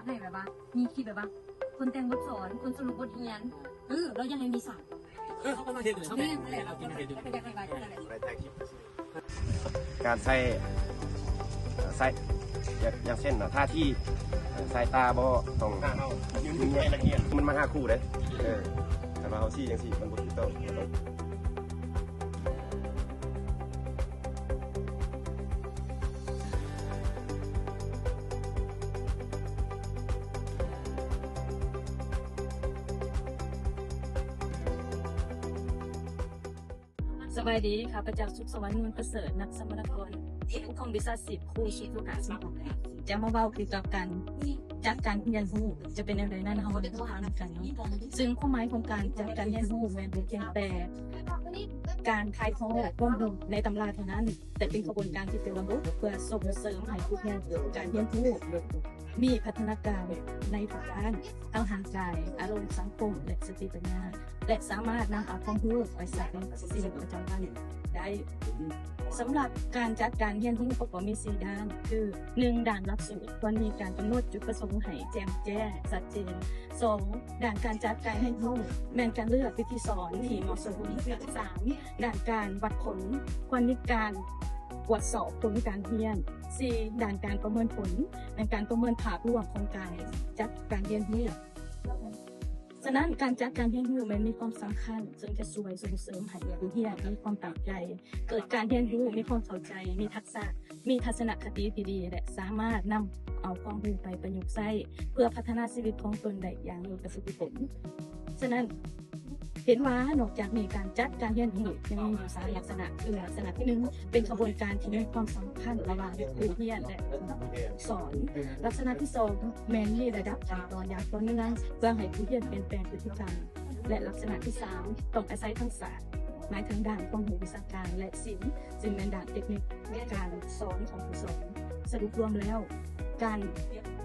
ໃຫ້ແບບວ່າມີຄລິບແບບວ່າຄົນແຕ່ງບົດສອນ ຄົນສະຫຼຸບບົດຮຽນ ເອີ ແລ້ວຢາກໃຫ້ມີສາ ເອີ ເຂົາກຳລັງເຮັດຢູ່ ແມ່ນແຫຼະ ເຂົາກຳລັງເຮັດຢູ່ ຢາກໃຫ້ໄວເທົ່ານັ້ນແຫຼະ ໄດ້ຖ່າຍຄລິບ ການໃຊ້ ໃຊ້ ຢ່າງ ຢ່າງເຊັ່ນ ທ່າທີ ສາຍຕາບໍ່ຕ້ອງ ຖ້າເຮົາຢືນຢູ່ໃນລະອຽດ ມັນມາຫາຄູ່ເດ້ ເອີ ຖ້າວ່າເຮົາຊີ້ຈັ່ງຊີ້ ມັນບໍ່ຖືກຕ້ອງ ສະບາຍດີ ຂ້າພະເຈົ້າ ສຸກສະຫວັນ ນວນປະເສີດ ນັກສຳມະນາກອນ ຂອງວິຊາຊີບຄູ ສຸກໂອກາດ ຈະມາເວົ້າກ່ຽວກັບການຈັດການຮຽນຮູ້ ຈະເປັນແນວໃດນັ້ນ ເຮົາມາເບິ່ງນຳກັນເນາະ. ຊຶ່ງຄວາມໝາຍຂອງການຈັດການຮຽນຮູ້ ແມ່ນບໍ່ພຽງແຕ່ການຖ່າຍທອດຄວາມຮູ້ໃນຕຳລາເທົ່ານັ້ນ, ແຕ່ເປັນຂະບວນການທີ່ເປັນລະບົບ ເພື່ອສົ່ງເສີມໃຫ້ຜູ້ຮຽນການຮຽນຮູ້ ມີພັດທະນາການໃນທຸກດ້ານ ທັງຮ່າງກາຍ, ອາລົມ, ສັງຄົມ ແລະ ສະຕິປັນຍາ ແລະ ສາມາດນຳເອົາຄວາມຮູ້ໄປໃຊ້ໃນຊີວິດປະຈຳວັນໄດ້. ສຳລັບການຈັດການຮຽນຮູ້ປະກອບມີສີ່ດ້ານ ຄື ໜຶ່ງ ດ້ານຫຼັກສູດ ຄວນມີການກຳນົດຈຸດປະສົງໃຫ້ແຈ່ມແຈ້ງ ຊັດເຈນ. ສອງ ດ້ານການຈັດການຮຽນຮູ້ ແມ່ນການເລືອກວິທີສອນທີ່ເໝາະສົມ. ສາມ ດ້ານການວັດຜົນ ຄວນມີການກວດສອບຜົນການຮຽນ. ສີ່ ດ້ານການປະເມີນຜົນ ແມ່ນການປະເມີນພາບລວມຂອງການຈັດການຮຽນຮູ້. ສະນັ້ນ ການຈັດການຮຽນຮູ້ແມ່ນມີຄວາມສຳຄັນ ເຊິ່ງຈະຊ່ວຍສົ່ງເສີມໃຫ້ນັກຮຽນມີຄວາມຕັ້ງໃຈ ເກີດການຮຽນຮູ້, ມີຄວາມເຂົ້າໃຈ, ມີທັກສະ, ມີທັດສະນະຄະຕິທີ່ດີ ແລະ ສາມາດນຳເອົາຄວາມຮູ້ໄປປະຍຸກໃຊ້ ເພື່ອພັດທະນາຊີວິດຂອງຕົນໄດ້ຢ່າງມີປະສິດທິຜົນ. ສະນັ້ນ ເຫັນວ່ານອກຈາກນີ້ ການຈັດການຮຽນຮູ້ຍັງມີຢູ່ສາມລັກສະນະ ຄື ລັກສະນະທີໜຶ່ງ ເປັນຂະບວນການທີ່ມີຄວາມສຳພັນລະຫວ່າງຜູ້ຮຽນ ແລະ ຜູ້ສອນ. ລັກສະນະທີສອງ ແມ່ນມີລະດັບຂັ້ນຕອນຢ່າງຕໍ່ເນື່ອງ ເພື່ອໃຫ້ຜູ້ຮຽນປ່ຽນແປງພຶດຕິກຳ ແລະ ລັກສະນະທີສາມ ຕ້ອງອາໄສທັກສະ ໝາຍເຖິງດ້ານຄວາມຮູ້ວິຊາການ ແລະ ສິນ ຊຶ່ງແມ່ນດ້ານເຕັກນິກໃນການສອນຂອງຜູ້ສອນ. ສະຫຼຸບລວມແລ້ວ, ການ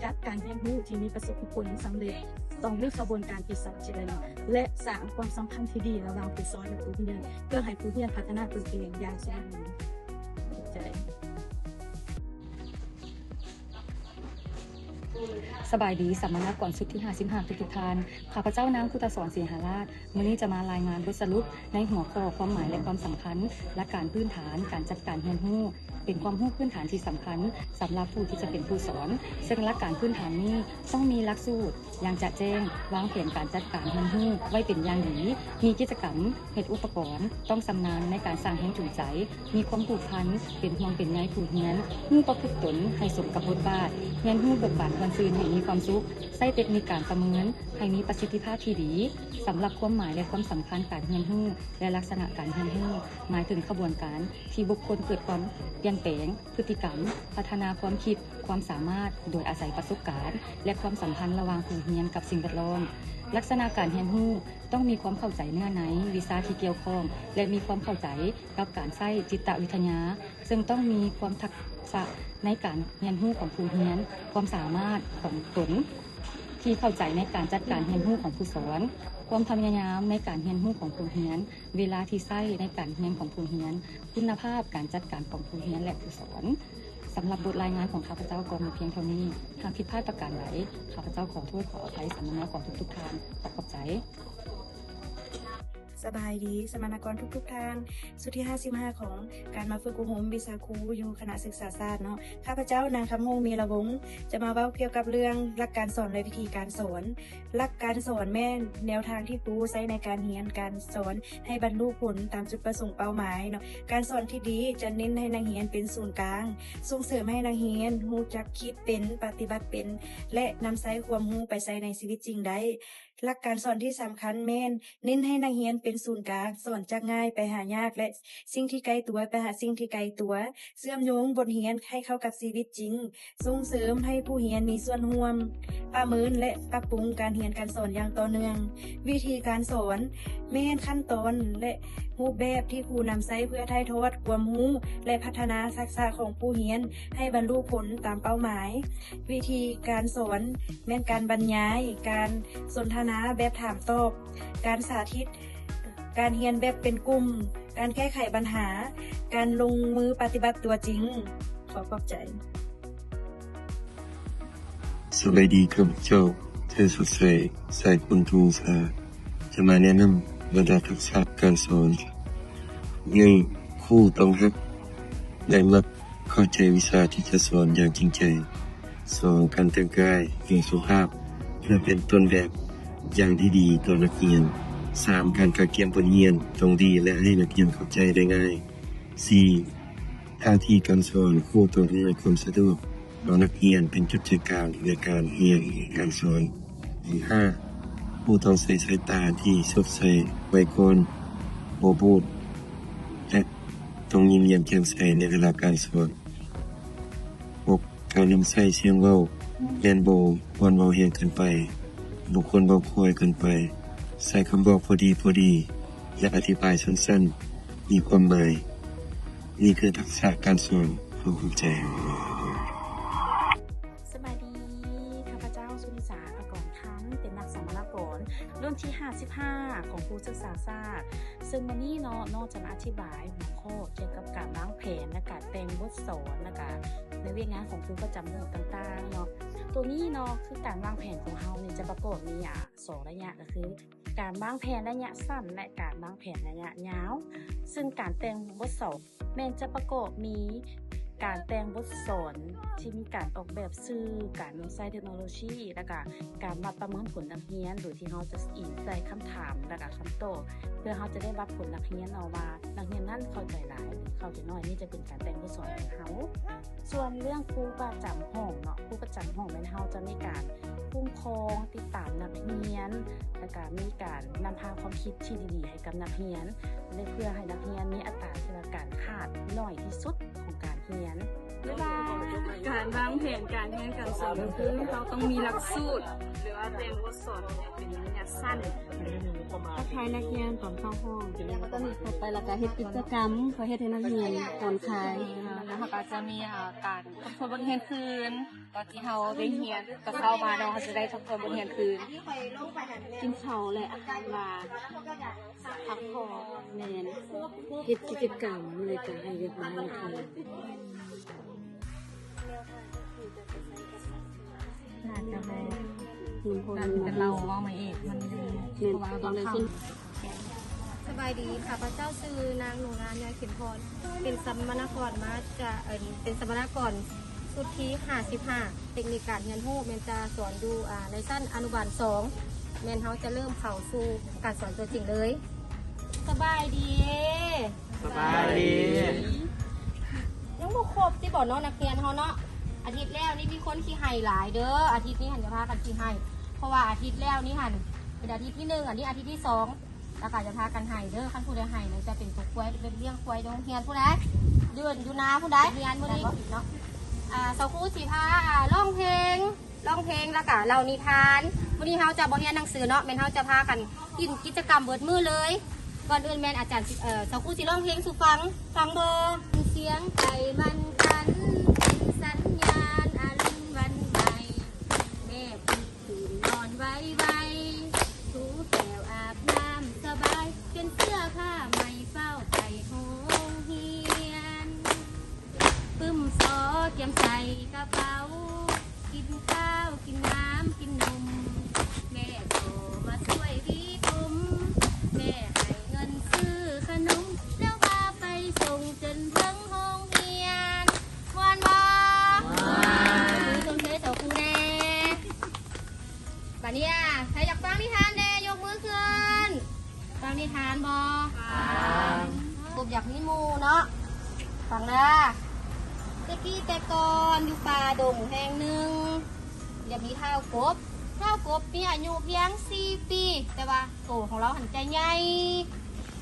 ຈັດການຮຽນຮູ້ທີ່ມີປະສິດທິຜົນສຳເລັດ ຕ້ອງມີຂະບວນການທີ່ຊັດເຈນ ແລະ ສ້າງຄວາມສຳພັນທີ່ດີລະຫວ່າງຜູ້ສອນ ແລະ ຜູ້ຮຽນ ເພື່ອໃຫ້ຜູ້ຮຽນພັດທະນາຕົນເອງຢ່າງສົມບູນ. ສະບາຍດີ ສຳມະນາກອນຊຸດທີຫ້າສິບຫ້າທຸກໆທ່ານ. ຂ້າພະເຈົ້າ ນາງ ພຸດທະສອນ ສີຫາລາດ ມື້ນີ້ຈະມາລາຍງານບົດສະຫຼຸບໃນຫົວຂໍ້ຄວາມໝາຍ ແລະ ຄວາມສຳຄັນ ຫຼັກການພື້ນຖານການຈັດການຮຽນຮູ້ ເປັນຄວາມຮູ້ພື້ນຖານທີ່ສຳຄັນສຳລັບຜູ້ທີ່ຈະເປັນຜູ້ສອນ, ເຊິ່ງຫຼັກການພື້ນຖານນີ້ຕ້ອງມີຫຼັກສູດຢ່າງຈະແຈ້ງ, ວາງແຜນການຈັດການຮຽນຮູ້ໄວ້ເປັນຢ່າງດີ, ມີກິດຈະກຳ, ເຮັດອຸປະກອນ, ຕ້ອງຊຳນານໃນການສ້າງແຮງຈູງໃຈ, ມີຄວາມຜູກພັນ, ເປັນຫ່ວງເປັນໃຍຜູ້ຮຽນ, ຮູ້ປະພຶດຕົນໃຫ້ສົມກັບບົດບາດ, ຮຽນຮູ້ເບີກບານມ່ວນຊື່ນໃຫ້ມີຄວາມສຸກ, ໃຊ້ເຕັກນິກການປະເມີນໃຫ້ມີປະສິດທິພາບທີ່ດີ. ສຳລັບຄວາມໝາຍ ແລະ ຄວາມສຳຄັນການຮຽນຮູ້ ແລະ ລັກສະນະການຮຽນຮູ້ ໝາຍເຖິງຂະບວນການທີ່ບຸກຄົນເກີດຄວາມປ່ຽນແປງພຶດຕິກຳ, ພັດທະນາຄວາມຄິດ, ຄວາມສາມາດ ໂດຍອາໄສປະສົບການ ແລະ ຄວາມສຳພັນລະຫວ່າງຜູ້ຮຽນກັບສິ່ງແວດລ້ອມ. ລັກສະນະການຮຽນຮູ້ຕ້ອງມີຄວາມເຂົ້າໃຈເນື້ອໃນວິຊາທີ່ກ່ຽວຂ້ອງ ແລະ ມີຄວາມເຂົ້າໃຈກັບການໃຊ້ຈິດຕະວິທະຍາ, ເຊິ່ງຕ້ອງມີຄວາມທັກສະໃນການຮຽນຮູ້ຂອງຜູ້ຮຽນ, ຄວາມສາມາດຂອງຕົນທີ່ເຂົ້າໃຈໃນການຈັດການຮຽນຮູ້ຂອງຜູ້ສອນ, ຄວາມພະຍາຍາມໃນການຮຽນຮູ້ຂອງຜູ້ຮຽນ, ເວລາທີ່ໃຊ້ໃນການຮຽນຂອງຜູ້ຮຽນ, ຄຸນນະພາບການຈັດການຂອງຜູ້ຮຽນ ແລະ ຜູ້ສອນ. ສຳລັບບົດລາຍງານຂອງຂ້າພະເຈົ້າກໍມີພຽງເທົ່ານີ້. ຫາກຜິດພາດປະການໃດ, ຂ້າພະເຈົ້າຂໍໂທດຂໍອະໄພສຳມະນາກອນທຸກໆທ່ານ. ຂໍຂອບໃຈ. ສະບາຍດີ ສຳມະນາກອນທຸກໆທ່ານ. ຊຸດທີຫ້າສິບຫ້າຂອງການມາຝຶກອົບຮົມວິຊາຄູຢູ່ຄະນະສຶກສາສາດເນາະ. ຂ້າພະເຈົ້າ ນາງ ຄຳຫົງ ມີລະວົງ ຈະມາເວົ້າກ່ຽວກັບເລື່ອງຫຼັກການສອນ ແລະ ວິທີການສອນ. ຫຼັກການສອນແມ່ນແນວທາງທີ່ຄູໃຊ້ໃນການຮຽນການສອນໃຫ້ບັນລຸຜົນຕາມຈຸດປະສົງເປົ້າໝາຍເນາະ. ການສອນທີ່ດີຈະເນັ້ນໃຫ້ນັກຮຽນເປັນສູນກາງ, ສົ່ງເສີມໃຫ້ນັກຮຽນຮູ້ຈັກຄິດເປັນ, ປະຕິບັດເປັນ ແລະ ນຳໃຊ້ຄວາມຮູ້ໄປໃຊ້ໃນຊີວິດຈິງໄດ້. ຫຼັກການສອນທີ່ສຳຄັນແມ່ນເນັ້ນໃຫ້ນັກຮຽນເປັນສູນກາງ, ສອນຈາກງ່າຍໄປຫາຍາກ ແລະ ສິ່ງທີ່ໃກ້ຕົວໄປຫາສິ່ງທີ່ໄກຕົວ, ເຊື່ອມໂຍງບົດຮຽນໃຫ້ເຂົ້າກັບຊີວິດຈິງ, ສົ່ງເສີມໃຫ້ຜູ້ຮຽນມີສ່ວນຮ່ວມ, ປະເມີນ ແລະ ປັບປຸງການຮຽນການສອນຢ່າງຕໍ່ເນື່ອງ. ວິທີການສອນແມ່ນຂັ້ນຕອນ ແລະ ຮູບແບບທີ່ຄູນຳໃຊ້ເພື່ອຖ່າຍທອດຄວາມຮູ້ ແລະ ພັດທະນາທັກສະຂອງຜູ້ຮຽນໃຫ້ບັນລຸຜົນຕາມເປົ້າໝາຍ. ວິທີການສອນແມ່ນການບັນຍາຍ, ການສົນທະນາແບບຖາມຕອບ, ການສາທິດ, ການຮຽນແບບເປັນກຸ່ມ, ການແກ້ໄຂບັນຫາ, ການລົງມືປະຕິບັດຕົວຈິງ. ຂໍຂອບໃຈ. ສະບາຍດີ ຂ້າພະເຈົ້າ ເຈົ້າສົດໃສ ສາຍບຸນ ທຸງສາ ຈະມາແນະນຳບັນດາທັກສະການສອນ. ໜຶ່ງ, ຄູຕ້ອງຮັກ ແລະ ມັກເຂົ້າໃຈວິຊາທີ່ຈະສອນຢ່າງຈິງໃຈ. ສອງ, ການແຕ່ງກາຍ ເຄື່ອງສຸພາບ ເພື່ອເປັນຕົ້ນແບບຢ່າງທີ່ດີຕໍ່ນັກຮຽນ. ສາມ, ການກະກຽມບົດຮຽນຕ້ອງດີ ແລະ ໃຫ້ນັກຮຽນເຂົ້າໃຈໄດ້ງ່າຍ. ສີ່, ທ່າທີການສອນ ຄູຕ້ອງອຳນວຍຄວາມສະດວກຕໍ່ນັກຮຽນ ເປັນຈຸດໃຈກາງໃນການຮຽນການສອນ. ຫ້າ, ຄູຕ້ອງໃຊ້ສາຍຕາທີ່ສົດໃສ ໄວກ່ອນ ບໍ່ບູດ ແລະ ຕ້ອງຍິ້ມແຍ້ມແຈ່ມໃສໃນເວລາການສອນ. ຫົກ, ການນຳໃຊ້ສຽງເວົ້າແມ່ນບໍ່ຄວນເວົ້າແຮງເກີນໄປ, ບໍ່ຄວນເວົ້າຄ່ອຍເກີນໄປ, ໃຊ້ຄຳເວົ້າພໍດີໆ ແລະ ອະທິບາຍສັ້ນໆ ມີຄວາມໝາຍ. ນີ້ຄືທັກສະການສອນ. ຂໍຂອບໃຈ. ສະບາຍດີ, ຂ້າພະເຈົ້າ ສຸນິສາ ພະກອນຄຳ ເປັນນັກສຳມະນາກອນ ລຸ້ນທີຫ້າສິບຫ້າ ຂອງຄູສຶກສາສາດ. ເຊິ່ງມື້ນີ້ເນາະ ນ້ອງຈະມາອະທິບາຍຫົວຂໍ້ກ່ຽວກັບການວາງແຜນ ແລະ ການແຕ່ງບົດສອນ ແລະກະໃນວຽກງານຂອງຄູປະຈຳຫ້ອງຕ່າງໆເນາະ. ໂຕນີ້ເນາະ ຄືການວາງແຜນຂອງເຮົານີ້ຈະປະກອບມີ ອາ ສອງໄລຍະ ກໍຄືການວາງແຜນໄລຍະສັ້ນ ແລະ ການວາງແຜນໄລຍະຍາວ. ເຊິ່ງການແຕ່ງບົດສອນ ແມ່ນຈະປະກອບມີການແຕ່ງບົດສອນທີ່ມີການອອກແບບສື່, ການນຳໃຊ້ເທັກໂນໂລຊີ ແລະກະການວັດປະເມີນຜົນນັກຮຽນ ໂດຍທີ່ເຮົາຈະອີງໃສ່ຄຳຖາມ ແລະກະຄຳຕອບ ເພື່ອເຮົາຈະໄດ້ວັດຜົນນັກຮຽນເນາະວ່າ ນັກຮຽນນັ້ນເຂົ້າໃຈຫຼາຍ ເຂົ້າໃຈໜ້ອຍ. ນີ້ຈະເປັນການແຕ່ງບົດສອນຂອງເຮົາ. ສ່ວນເລື່ອງຄູປະຈຳຫ້ອງເນາະ, ຄູປະຈຳຫ້ອງແມ່ນເຮົາຈະມີການຄຸ້ມຄອງ ຕິດຕາມນັກຮຽນ ແລະກະມີການນຳພາຄວາມຄິດທີ່ດີໆໃຫ້ກັບນັກຮຽນ ແລະ ເພື່ອໃຫ້ນັກຮຽນມີອັດຕາທີ່ວ່າການຂາດໜ້ອຍທີ່ສຸດຂອງການຮຽນ. ແບບວ່າການວາງແຜນການຮຽນການສອນ ກໍຄືເຮົາຕ້ອງມີຫຼັກສູດ ຫຼືວ່າແຕ່ງບົດສອນເປັນໄລຍະສັ້ນ. ທັກທາຍນັກຮຽນຕອນເຂົ້າຫ້ອງ. ແລ້ວກໍຕອນນີ້ເຂົ້າໄປ ແລ້ວກໍເຮັດກິດຈະກຳ ເພື່ອເຮັດໃຫ້ນັກຮຽນຜ່ອນຄາຍ. ແລ້ວເຮົາກໍຈະມີ ເອີ ການທົບທວນບົດຮຽນຄືນ. ຕອນທີ່ເຮົາໄດ້ຮຽນ ກໍເຊົ້າມາເນາະ ເຮົາຈະໄດ້ທົບທວນບົດຮຽນຄືນ. ກິນເຂົ້າ ແລະ ອາຫານຫວານ ພັກຜ່ອນ. ແມ່ນ. ເຮັດກິດຈະກຳ ແລ້ວກໍໃຫ້ວຽກງານ. ໜ້າຈະບໍ່ ໜ້າຈະເລົ່າເວົ້າມາເອງ ມັນ ແມ່ນ ເພາະວ່າ ຕ້ອງໄດ້ຂຶ້ນ. ສະບາຍດີ, ຂ້າພະເຈົ້າຊື່ນາງ ໜູນາ ຍອດເຂັມພອນ ເປັນສຳມະນາກອນມາຈາກ ເອີ ເປັນສຳມະນາກອນຊຸດທີຫ້າສິບຫ້າ ເຕັກນິກການຮຽນຮູ້ ແມ່ນຈະສອນຢູ່ ອາ ໃນຊັ້ນອະນຸບານສອງ ແມ່ນເຮົາຈະເລີ່ມເຂົ້າສູ່ການສອນຕົວຈິງເລີຍ. ສະບາຍດີ. ສະບາຍດີ. ຍັງບໍ່ຄົບຕິບໍເນາະ ນັກຮຽນເຮົາເນາະ? ອາທິດແລ້ວນີ້ມີຄົນຂີ້ໄຫ້ຫຼາຍເດີ, ອາທິດນີ້ຫັ້ນຢ່າພາກັນຂີ້ໄຫ້ ເພາະວ່າອາທິດແລ້ວນີ້ຫັ້ນເປັນອາທິດທີໜຶ່ງ ອັນນີ້ອາທິດທີສອງ ແລ້ວກໍຢ່າພາກັນໄຫ້ເດີ. ຄັນຜູ້ໃດໄຫ້ນັ້ນຈະເປັນຕົວຄວາຍ ໄປລ້ຽງຄວາຍຢູ່ໂຮງຮຽນພຸ້ນນະ ຢູ່ ຢູ່ນາພຸ້ນໃດ໋ ຮຽນມື້ນີ້ເນາະ. ອາ ສາວຄູຊິພາ ອາ ຮ້ອງເພງ ຮ້ອງເພງ ແລ້ວກະເລົ່ານິທານ. ມື້ນີ້ເຮົາຈະບໍ່ຮຽນໜັງສືເນາະ, ແມ່ນເຮົາຈະພາກັນຫຼິ້ນກິດຈະກຳເບິດມື້ເລີຍ. ກ່ອນອື່ນແມ່ນອາຈານຊິ ເອີ ສາວຄູຊິຮ້ອງເພງສູ່ຟັງ, ຟັງບໍ່? ສຽງໄກ່ມັນຂັນ ເປັນສັນຍານອາລຸນວັນໃໝ່ ແມ່ປຸກຕື່ນນອນໄວໆ ຖູແກ້ວອາບນ້ຳສະບາຍ ປ່ຽນເສື້ອຜ້າໃໝ່ຟ້າວໄປໂຮງຮຽນ. ປຶ້ມສໍກຽມໃສ່ກະເປົາ ກິນຂ້າວກິນນ້ຳກິນນົມ ແມ່ກໍມາຊ່ວຍຫວີຜົມ ແມ່ໃຫ້ເງິນຊື້ຂະໜົມ ແລ້ວພາໄປສົ່ງຈົນເຖິງໂຮງຮຽນ. ມ່ວນບໍ່? ມ່ວນ. ຊົມເຊີຍສາວຄູແດ່. ບາດນີ້ ໃຜຢາກຟັງນິທານແດ່ ຍົກມືຂຶ້ນ. ຟັງນິທານບໍ່? ຟັງ. ກົບຢາກມີໝູ່ເນາະ. ຟັງເດີ. ແຕ່ກີ້ແຕ່ກ່ອນຢູ່ປ່າດົງແຫ່ງໜຶ່ງ ຈະມີທ້າວກົບ. ທ້າວກົບມີອາຍຸພຽງສີ່ປີ ແຕ່ວ່າໂຕຂອງລາວຫັ້ນຈະໃຫຍ່.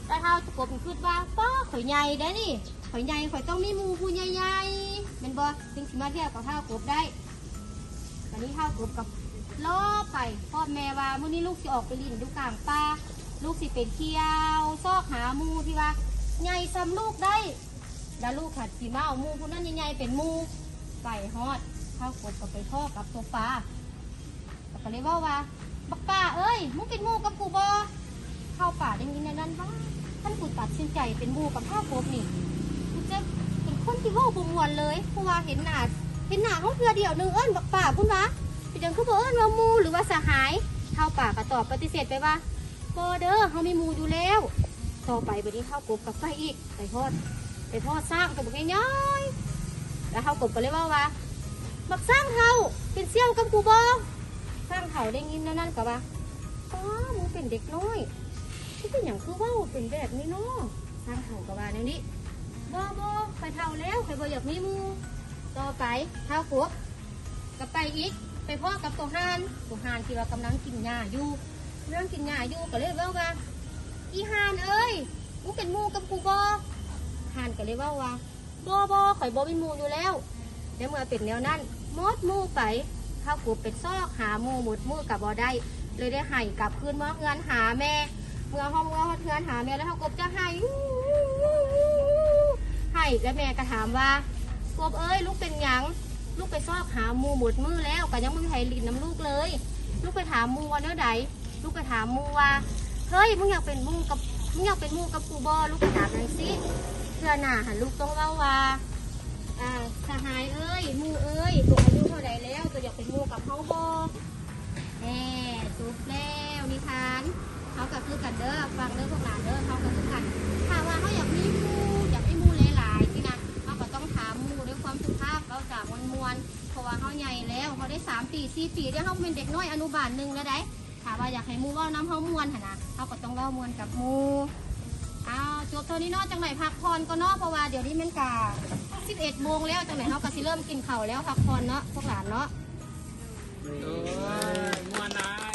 ແລ້ວທ້າວກົບຄິດວ່າ ປ້າ ຂ້ອຍໃຫຍ່ແດ່ນີ້ ຂ້ອຍໃຫຍ່ ຂ້ອຍຕ້ອງມີໝູ່ຜູ້ໃຫຍ່ໆ ແມ່ນບໍ່ ຈຶ່ງຊິມາທ່ຽວກັບທ້າວກົບໄດ້. ບາດນີ້ທ້າວກົບກໍລໍໄປພ້ອມແມ່ວ່າ ມື້ນີ້ລູກຊິອອກໄປຫຼິ້ນຢູ່ກາງປ່າ ລູກຊິໄປທ່ຽວຊອກຫາໝູ່ທີ່ວ່າໃຫຍ່ສ່ຳລູກໄດ້ ແລ້ວລູກຫັ້ນຊິມາເອົາໝູ່ຜູ້ນັ້ນໃຫຍ່ໆເປັນໝູ່. ໄປຮອດ ທ້າວກົບກໍໄປພໍ້ກັບໂຕປາ ແລ້ວກໍເລີຍເວົ້າວ່າ ບັກປາເອີຍ ມຶງເປັນໝູ່ກັບກູບໍ່? ທ້າວປາໄດ້ຍິນແນວນັ້ນວ່າ ຄັນກູຕັດສິນໃຈເປັນໝູ່ກັບທ້າວກົບນີ້ ກູຈະເປັນຄົນທີ່ເວົ້າບໍ່ມ່ວນເລີຍ ເພາະວ່າເຫັນໜ້າ ເຫັນໜ້າເຮົາເທື່ອດຽວໜຶ່ງ ເອີ້ນບັກປາພຸ້ນຫວາ. ຈັ່ງຄືບໍ່ເອີ້ນວ່າໝູ່ ຫຼືວ່າສະຫາຍ? ທ້າວປາກໍຕອບປະຕິເສດໄປວ່າ ບໍ່ເດີ ເຮົາມີໝູ່ຢູ່ແລ້ວ. ຕໍ່ໄປບັດນີ້ທ້າວກົບກໍໄປອີກ ໄປຮອດ ໄປພໍ້ຊ້າງຕົວບັກໃຫຍ່ໆ ແລ້ວທ້າວກົບກໍເລີຍເວົ້າວ່າ ບັກຊ້າງເຖົ້າ ເປັນສ່ຽວກັບກູບໍ? ຊ້າງເຖົ້າໄດ້ຍິນແນວນັ້ນກໍວ່າ ປ້າ ມຶງເປັນເດັກນ້ອຍ ເປັນຫຍັງຄືເວົ້າເປັນແບບນີ້ເນາະ? ຊ້າງເຖົ້າກໍວ່າແນວນີ້ ບໍ່ ບໍ່ ຂ້ອຍເຖົ້າແລ້ວ ຂ້ອຍບໍ່ຢາກມີໝູ່. ຕໍ່ໄປທ້າວກົບ ກໍໄປອີກ ໄປພໍ້ກັບໂຕຫ່ານ ໂຕຫ່ານທີ່ວ່າກຳລັງກິນຫຍ້າຢູ່ ກຳລັງກິນຫຍ້າຢູ່ ກໍເລີຍເວົ້າວ່າ ອີຫ່ານເອີຍ ມຶງເປັນໝູ່ກັບກູບໍ? ຫ່ານກໍເລີຍເວົ້າວ່າ ບໍ່ ບໍ່ ຂ້ອຍບໍ່ມີໝູ່ຢູ່ແລ້ວ. ໃນເມື່ອເປັນແນວນັ້ນ ໝົດມື້ໄປ ທ້າວກົບໄປຊອກຫາໝູ່ໝົດມື້ກໍບໍ່ໄດ້ ເລີຍໄດ້ໄຫ້ກັບຄືນເມືອເຮືອນຫາແມ່. ເມື່ອຮອດ ເມື່ອຮອດເຮືອນຫາແມ່ແລ້ວ ທ້າວກົບຈະໄຫ້ ໄຫ້ ແລ້ວແມ່ກໍຖາມວ່າ ກົບເອີຍ ລູກເປັນຫຍັງ? ລູກໄປຊອກຫາໝູ່ໝົດມື້ແລ້ວ ກໍຍັງບໍ່ມີໃຜຫຼິ້ນນຳລູກເລີຍ. ລູກໄປຖາມໝູ່ວ່າແນວໃດ? ລູກໄປຖາມໝູ່ວ່າ ເຮີ້ຍ ມຶງຢາກເປັນໝູ່ກັບ ມຶງຢາກເປັນໝູ່ກັບກູບໍ? ລູກໄປຖາມຈັ່ງຊີ້. ເທື່ອໜ້າຫັ້ນລູກຕ້ອງເວົ້າວ່າ ອ່າ ສະຫາຍເອີຍ ໝູ່ເອີຍ ໂຕອາຍຸເທົ່າໃດແລ້ວ ໂຕຢາກເປັນໝູ່ກັບເຮົາບໍ່? ແນ່ ຈົບແລ້ວນິທານ. ເຮົາກໍຄືກັນເດີ ຟັງເດີພວກຫຼານເດີ ເຮົາກໍຄືກັນ. ຖ້າວ່າເຮົາຢາກມີໝູ່ ຢາກມີໝູ່ຫຼາຍໆ ຊີ້ນະ ເຮົາກໍຕ້ອງຖາມໝູ່ດ້ວຍຄວາມສຸພາບ ເວົ້າຈາມ່ວນໆ ເພາະວ່າເຮົາໃຫຍ່ແລ້ວ ເຮົາໄດ້ສາມປີ ສີ່ປີ ດຽວເຮົາແມ່ນເດັກນ້ອຍອະນຸບານໜຶ່ງແລ້ວໃດ໋. ຖ້າວ່າຢາກໃຫ້ໝູ່ເວົ້ານຳເຮົາມ່ວນຫັ້ນນະ ເຮົາກໍຕ້ອງເວົ້າມ່ວນກັບໝູ່. ເອົາ ຈົບເທົ່ານີ້ເນາະ ຈັ່ງໃດພັກຜ່ອນກ່ອນເນາະ ເພາະວ່າດຽວນີ້ມັນກະສິບເອັດໂມງແລ້ວ ຈັ່ງໃດເຮົາກໍຊິເລີ່ມກິນເຂົ້າແລ້ວ ພັກຜ່ອນເນາະພວກຫຼານເນາະ. ໂອ້ຍ ມ່ວນນະ.